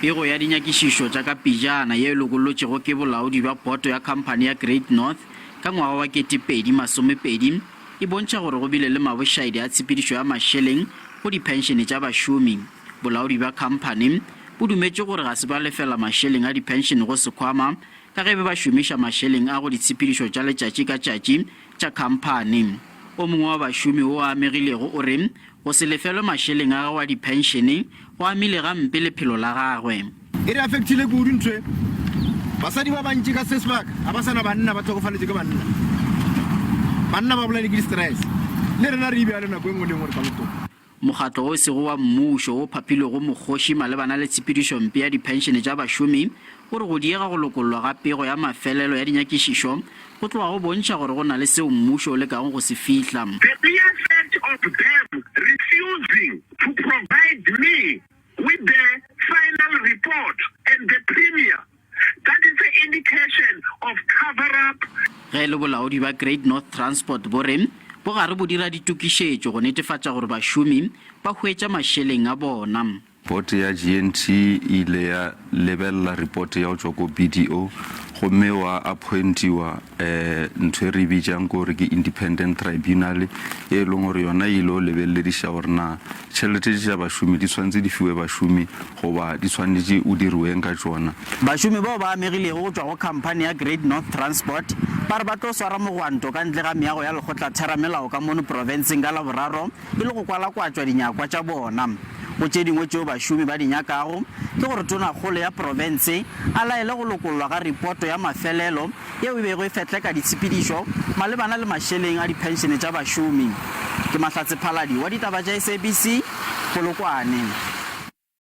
Pego ya dinyakišišo tša ka pejana ye e lokollotšego ke bolaodi bja boto ya khamphani ya Great North ka ngwaga wa 2020 e bontšha gore go bile le mabošaedi a tshepedišo ya mašeleng go diphenšene tša bašomi. Bolaodi bja khamphani bo dumetše gore ga se ba lefela mašeleng a diphenšene go sekhwama ka ge be ba šomiša mašeleng a go ditshepedišo tša letšatši ka tšatši tša khamphani. O mongwe wa bašomi wo a amegilego o re go se lefelwe mašeleng a gagwe a diphenšene go amile gampe lephelo la gagwe. E re affectile kudu ntho e. Basadi ba bantši ka se sebaka ga ba sa na banna, ba hlokofaletšwe ke banna. Banna ba bolailwe ke di-stress. Le rena re bjalo nako e nngwe le e nngwe re tla lotoga. Mokgatlo wo e sego wa mmušo wo phaphilwego mokgoši malebana le tshepedišompe ya diphenšene tša bašomi o re go diega go lokollwa ga pego ya mafelelo ya dinyakišišo go tloga go bontšha gore go na le seo mmušo o lekago go se fihla. The mere fact of them refusing to provide me with the final report and the premier That is the indication of cover up. Ge e le bolaodi bja Great North Transport bo re bo gare bo dira ditokišetšo go netefatša gore bašomi ba hwetša mašeleng a bona. Boto ya GNT e ile ya lebelela report ya go tšwa ko BDO gomme wa appointiwa ntho e re e bitšang ko gore ke independent tribunal e leng gore yona e ile go lebelediša gore na Tšhelete tše tša bašomi di swanetše di fiwe bašomi goba di swanetše o diriweng ka tšona? Bašomi bao ba amegilego go tšwa go khamphani ya Great North Transport ba re ba tlo swara mogwanto ka ntle ga meago ya lekgotlatheramelao ka mono profenseng ka Laboraro e le go kwalakwatšwa dinyakwa tša bona. Go tše dingwe tšeo bašomi ba di nyakago ke gore tonakgolo ya profense a laele go lokollwa ga ripoto ya mafelelo yeo e bego e fetleka ditshepedišo malebana le mašeleng a diphenšene tša bašomi. Ke Mahlatse Phaladi wa ditaba tša SABC, Polokwane.